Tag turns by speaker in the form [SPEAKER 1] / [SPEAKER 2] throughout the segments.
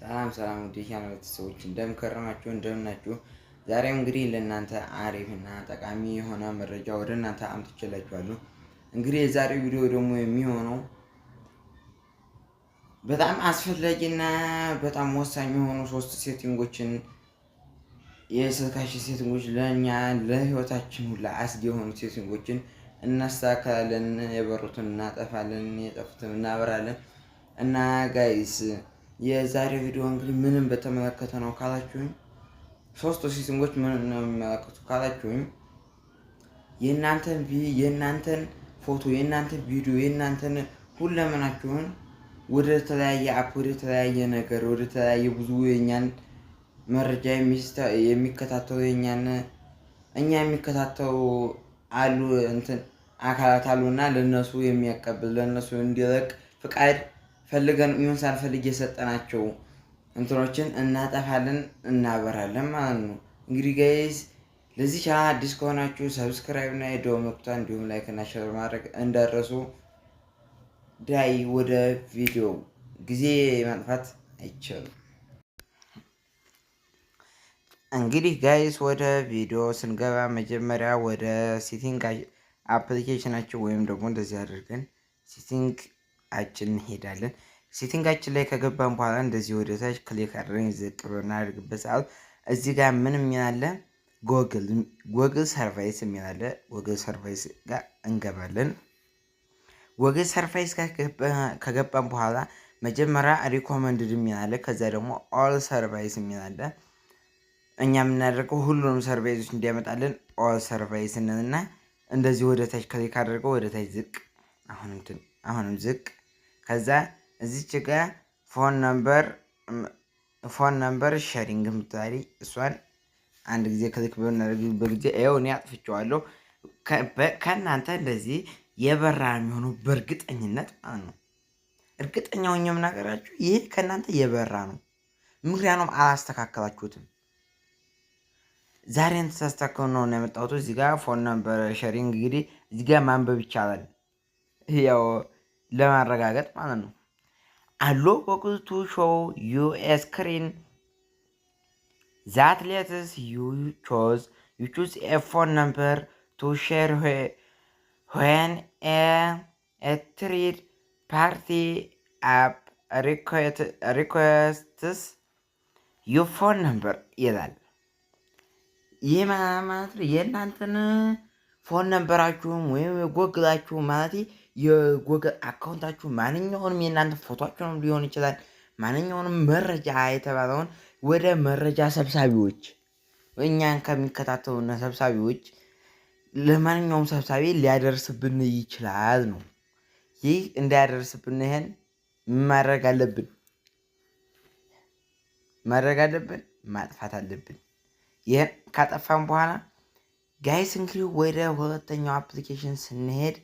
[SPEAKER 1] ሰላም ሰላም ውድ የቻናል ቤተሰቦች፣ እንደምን ከረማችሁ? እንደምን ናችሁ? ዛሬም እንግዲህ ለእናንተ አሪፍ እና ጠቃሚ የሆነ መረጃ ወደ እናንተ አምጥቼላችኋለሁ። እንግዲህ የዛሬው ቪዲዮ ደግሞ የሚሆነው በጣም አስፈላጊና በጣም ወሳኝ የሆኑ ሶስት setting ኦችን፣ የስልካችን setting ኦች፣ ለእኛ ለህይወታችን ሁላ አስጊ የሆኑ setting ኦችን እናስተካክላለን። የበሩትን እናጠፋለን፣ የጠፉትን እናበራለን። እና guys፣ የዛሬው ቪዲዮ እንግዲህ ምንን በተመለከተ ነው ካላችሁኝ፣ ሶስቱ setting ኦች ምን ነው የሚመለከቱ ካላችሁኝ፣ የእናንተን ፎቶ፣ የእናንተን ቪዲዮ፣ የእናንተን ሁለመናችሁን ወደ ተለያየ app፣ ወደ ተለያየ ነገር፣ ወደ ተለያየ ብዙ የእኛን መረጃ የሚከታተሉ፣ የእኛን እኛ የሚከታተሉ አሉ፣ እንትን አካላት አሉ እና ለእነሱ የሚያቀብል፣ ለእነሱ እንዲለቅ ፍቃድ ፈልገን ይሁን ሳንፈልግ የሰጠናቸው እንትኖችን እናጠፋለን፣ እናበራለን ማለት ነው። እንግዲህ guys፣ ለዚህ ቻናል አዲስ ከሆናችሁ subscribe እና የደወል ምልክቷን እንዲሁም like እና share ማድረግ እንዳትረሱ። ዳይ ወደ ቪዲዮ፣ ጊዜ ማጥፋት አይቻልም። እንግዲህ guys፣ ወደ ቪዲዮ ስንገባ መጀመሪያ ወደ setting application ኣችን ወይም ደግሞ እንደዚህ አድርገን setting ኣችን እንሄዳለን። Setting ኣችን ላይ ከገባን በኋላ እንደዚህ ወደ ታች click አድርገን ዝቅ በምናደርግበት ሰዓት እዚህ ጋር ምን የሚል አለ? Google service የሚል አለ። Google service ጋር እንገባለን። Google service ጋር ከገባን በኋላ መጀመሪያ recommended የሚል አለ። ከዛ ደግሞ all service የሚል አለ። እኛ የምናደርገው ሁሉንም service ኦች እንዲያመጣልን all service እንልና እንደዚህ ወደ ታች click አድርገው ወደ ታች ዝቅ፣ አሁንም ዝቅ፣ ከዛ እዚች ጋ phone number sharing የምትላለች፣ እሷን አንድ ጊዜ click በምናደርግበት ጊዜ ይኸው እኔ አጥፍቼዋለሁ። ከእናንተ እንደዚህ የበራ የሚሆነው በእርግጠኝነት ማለት ነው። እርግጠኛ ሆኜ የምናገራችሁ ይህ ከእናንተ የበራ ነው። ምክንያቱም አላስተካከላችሁትም። ዛሬን ተሳስተካከሉ ነው የመጣሁት። እዚህ ጋር phone number sharing እንግዲህ እዚህ ጋር ማንበብ ይቻላል፣ ያው ለማረጋገጥ ማለት ነው። Allow Google to show you a screen that lets you choose a phone number to share when a third party app requests your phone number ይላል። ይህ ማለት ነው የእናንተን phone number ኣችሁም ወይም የጎግላችሁ፣ ማለት የ Google account ኣችሁ፣ ማንኛውንም የእናንተ ፎቶችሁንም ሊሆን ይችላል፣ ማንኛውንም መረጃ የተባለውን ወደ መረጃ ሰብሳቢዎች፣ እኛን ከሚከታተሉና ሰብሳቢዎች ለማንኛውም ሰብሳቢ ሊያደርስብን ይችላል ነው። ይህ እንዳያደርስብን ይሄን ማድረግ አለብን፣ ማጥፋት አለብን። ይህን ካጠፋን በኋላ guys፣ እንግዲህ ወደ ሁለተኛው application ስንሄድ፣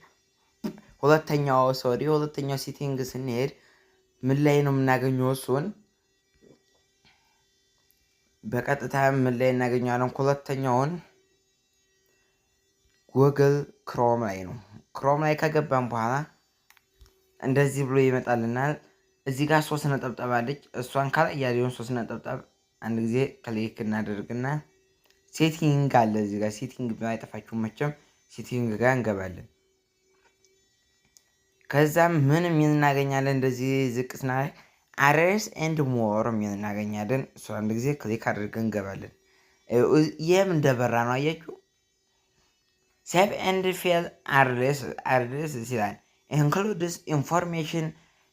[SPEAKER 1] ሁለተኛው፣ sorry፣ ሁለተኛው setting ስንሄድ ምን ላይ ነው የምናገኘው? እሱን በቀጥታ ምን ላይ እናገኘዋለን? ሁለተኛውን Google Chrome ላይ ነው። Chrome ላይ ከገባን በኋላ እንደዚህ ብሎ ይመጣልናል። እዚህ ጋር ሶስት ነጠብጣብ አለች። እሷን ከላይ ያለውን ሶስት ነጠብጣብ አንድ ጊዜ click እናደርግና setting አለ እዚህ ጋር። Setting አይጠፋችሁም መቼም። Setting ጋር እንገባለን። ከዛም ምን የሚል እናገኛለን? እንደዚህ ዝቅ ስናደርግ address and more የሚል እናገኛለን። እሱ አንድ ጊዜ click አድርገን እንገባለን። ይህም እንደበራ ነው፣ አያችሁ። Save and file address ይላል። Includes information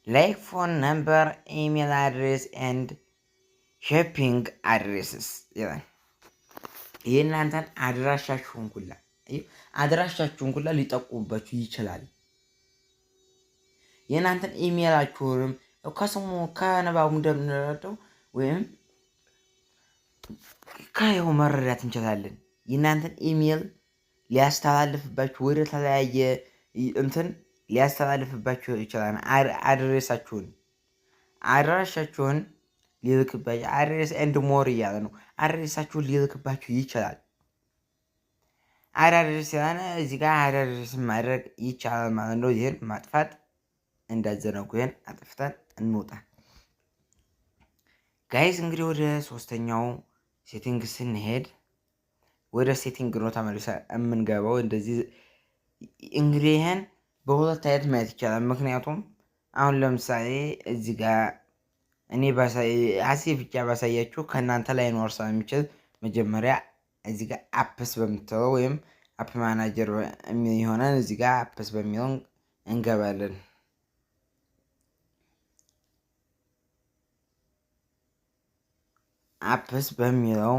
[SPEAKER 1] like phone number, email address and shipping addresses ይላል። የእናንተን አድራሻችሁን ሁላ ሊጠቁሙባችሁ ይችላል። የእናንተን ኢሜላችሁንም ከስሙ ከንባቡ እንደምንረዳው ወይም ከይኸው መረዳት እንችላለን። የእናንተን ኢሜል ሊያስተላልፍባችሁ፣ ወደ ተለያየ እንትን ሊያስተላልፍባችሁ ይችላል። Address ኣችሁን፣ አድራሻችሁን ሊልክባችሁ፣ address and more እያለ ነው። Address ኣችሁን ሊልክባችሁ ይችላል። Address ያለ እዚህ ጋር address ማድረግ ይቻላል ማለት ነው። ይህን ማጥፋት እንዳዘነጉ፣ ይህን አጥፍተን እንውጣ። Guys፣ እንግዲህ ወደ ሶስተኛው setting ስንሄድ ወደ setting ነው ተመልሰን የምንገባው። እንደዚህ እንግዲህ ይህን በሁለት አይነት ማየት ይቻላል። ምክንያቱም አሁን ለምሳሌ እዚህ ጋር እኔ አሴ ብቻ ባሳያችሁ ከእናንተ ላይኖር ስለሚችል መጀመሪያ እዚህ ጋር apps በምትለው ወይም app manager የሚሆነን እዚህ ጋር apps በሚለው እንገባለን። Apps በሚለው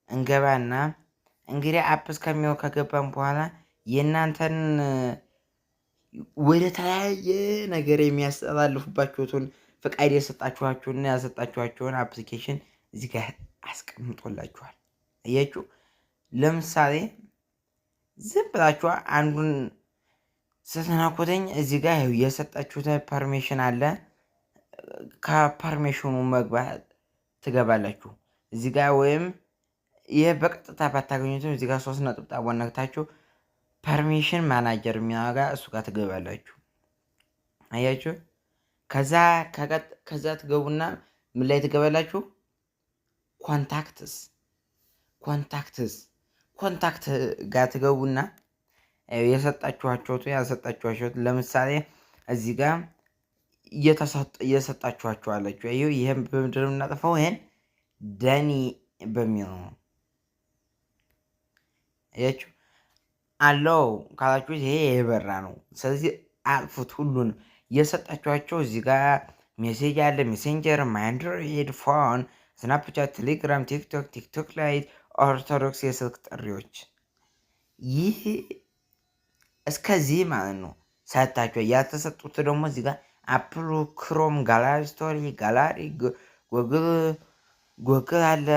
[SPEAKER 1] እንገባና እንግዲህ apps ከሚለው ከገባን በኋላ የእናንተን ወደ ተለያየ ነገር የሚያስተላልፉባችሁትን ፈቃድ የሰጣችኋቸውንና ያልሰጣችኋቸውን application እዚህ ጋር አስቀምጦላችኋል። አያችሁ፣ ለምሳሌ ዝም ብላችሁ አንዱን ስትነኩትኝ እዚህ ጋር የሰጣችሁት permission አለ። ከ permission ኑ መግባት ትገባላችሁ እዚህ ጋር፣ ወይም ይህ በቀጥታ ባታገኙትም እዚህ ጋር ሶስት ነጥብጣብ ነክታችሁ permission manager የሚለው ጋር እሱ ጋር ትገባላችሁ። አያችሁ፣ ከዛ ትገቡና ምን ላይ ትገባላችሁ? Contacts contact ጋር ትገቡና የሰጣችኋቸው ያልሰጣችኋቸው፣ ለምሳሌ እዚህ ጋር እየሰጣችኋቸው አላችሁ። ይህም በምንድን ነው የምናጠፋው? ይሄን done በሚለው ነው። አያችሁ፣ allow ካላችሁት ይሄ የበራ ነው። ስለዚህ አጥፉት ሁሉንም የሰጣችኋቸው። እዚህ ጋር message አለ፣ Messenger፣ my Android phone፣ Snapchat፣ Telegram፣ TikTok፣ TikTok Lite፣ ኦርቶዶክስ የስልክ ጥሪዎች፣ ይህ እስከዚህ ማለት ነው። ሰጣችሁ። ያልተሰጡት ደግሞ እዚህ ጋር Apple፣ Chrome፣ gallery፣ story፣ gallery፣ Google አለ፣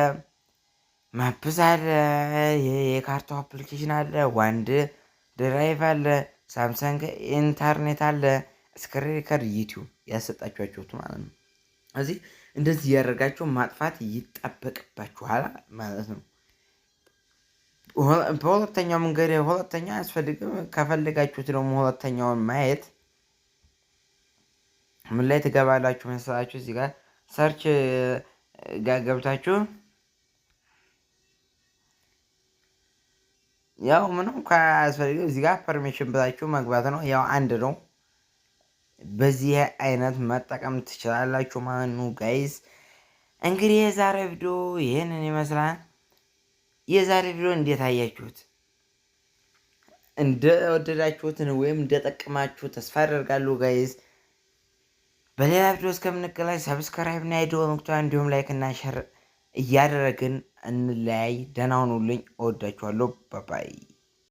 [SPEAKER 1] Maps አለ፣ የካርታው application አለ፣ OneDrive አለ፣ Samsung ኢንተርኔት አለ፣ screen record፣ YouTube ያሰጣችኋቸውት ማለት ነው። እዚህ እንደዚህ እያደረጋችሁ ማጥፋት ይጠበቅባችኋል ማለት ነው። በሁለተኛው መንገድ፣ ሁለተኛው አያስፈልግም። ከፈለጋችሁት ደግሞ ሁለተኛውን ማየት ምን ላይ ትገባላችሁ መሰላችሁ? እዚህ ጋር search ጋር ገብታችሁ፣ ያው ምንም አያስፈልግም። እዚህ ጋር permission ብላችሁ መግባት ነው። ያው አንድ ነው። በዚህ አይነት መጠቀም ትችላላችሁ ማለት ነው guys። እንግዲህ የዛሬ ቪዲዮ ይህንን ይመስላል። የዛሬ ቪዲዮ እንዴት አያችሁት? እንደወደዳችሁት ወይም እንደጠቀማችሁ ተስፋ አደርጋለሁ guys። በሌላ ቪዲዮ እስከምንገናኝ subscribe እና የደወል ምልክቱን እንዲሁም like እና share እያደረግን እንለያይ። ደህና ሁኑልኝ። እወዳችኋለሁ። Bye bye።